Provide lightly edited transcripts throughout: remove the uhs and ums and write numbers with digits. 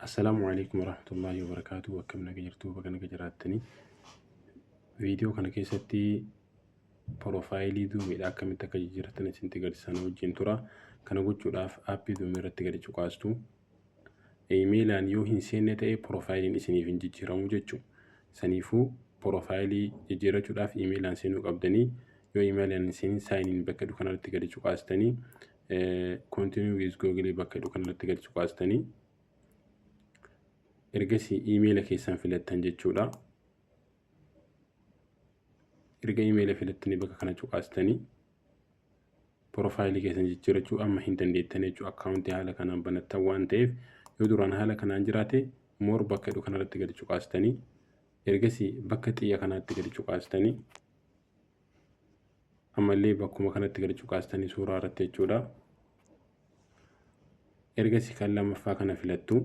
Assalaamu alaikum warahmatullaahi wabarakaatuh. Akkam naga jirtu, baga naga jiraattanii. Viidiyoo kana keessatti porofaayilii Zuumiidha akkamitti akka jijjiirrattan isinitti agarsiisan wajjin tura. Kana gochuudhaaf aappii Zuumii irratti gadi cuqaastu. Iimeelaan yoo hin seenne ta'e porofaayiliin isiniif hin jijjiiramu jechuudha. Saniifuu porofaayilii jijjiirrachuudhaaf iimeelaan seenuu qabdanii, yoo iimeelaan hin seenin sign in bakka jedhu kanarratti gadi cuqaastanii, continue with Google bakka jedhu kanarratti gadi cuqaastanii, ergasii iimeela keessan filattan jechuudha. Erga iimeela filattanii bakka kana cuqaastanii porofaayilii keessan jijjiirrachuu amma hin dandeettan jechuudha. Akkaawuntii haala kanaan banattan waan ta'eef, yoo duraan haala kanaan jiraate more bakka jedhu kanarratti gadi cuqaastanii, ergasii bakka xiyya kanaatti gadi cuqaastanii, ammallee bakkuma kanatti gadi cuqaastanii suuraa irratti jechuudha. Ergasii kan lammaffaa kana filattu.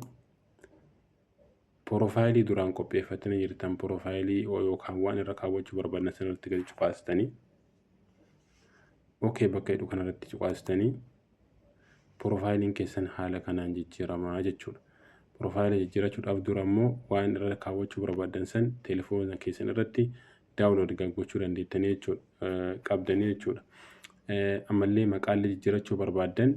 Porofaayilii duraan qopheeffatanii jirtan, porofaayilii yookaan waan irra kaawwachuu barbaadan sanarratti gadi cuqaastanii, okay bakka jedhu kanarratti cuqaastanii, porofaayiliin keessan haala kanaan jijjiiramaa jechuudha. Porofaayilii jijjiirachuudhaaf dura immoo waan irra kaawwachuu barbaadan san telefoona keessan irratti download gochuu dandeettanii jechuudha, qabdanii jechuudha. Ammallee maqaallee jijjiirachuu barbaaddan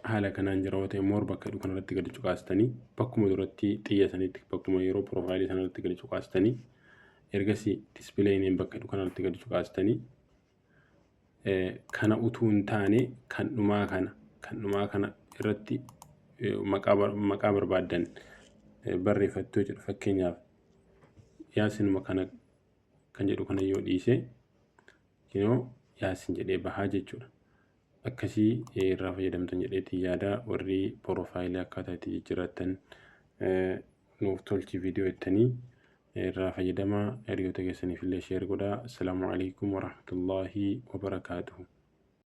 haala kanaan jira yoo ta'e, more bakka jedhu kanarratti gadi cuqaastanii, bakkuma duratti xiyya sanitti, bakkuma yeroo piroofaayilii sanarratti gadi cuqaastanii, ergasii display name bakka jedhu kanarratti gadi cuqaastanii, kana utuu hin taane kan dhumaa kana irratti maqaa barbaaddan barreeffattu jechuudha. Fakkeenyaaf Yaasinuma kana kan jedhu kana yoo dhiise, kinoo Yaasin jedhee bahaa jechuudha. Akkasii irraa fayyadamtan jedheetii yaada. Warri porofaayilii akkaataa itti jijjiirrattan nuuf tolchi viidiyoo jettanii irraa fayyadamaa, hiriyoota keessaniif illee share godhaa. Assalaamu alaikum warahmatullaahi wabarakaatuhu.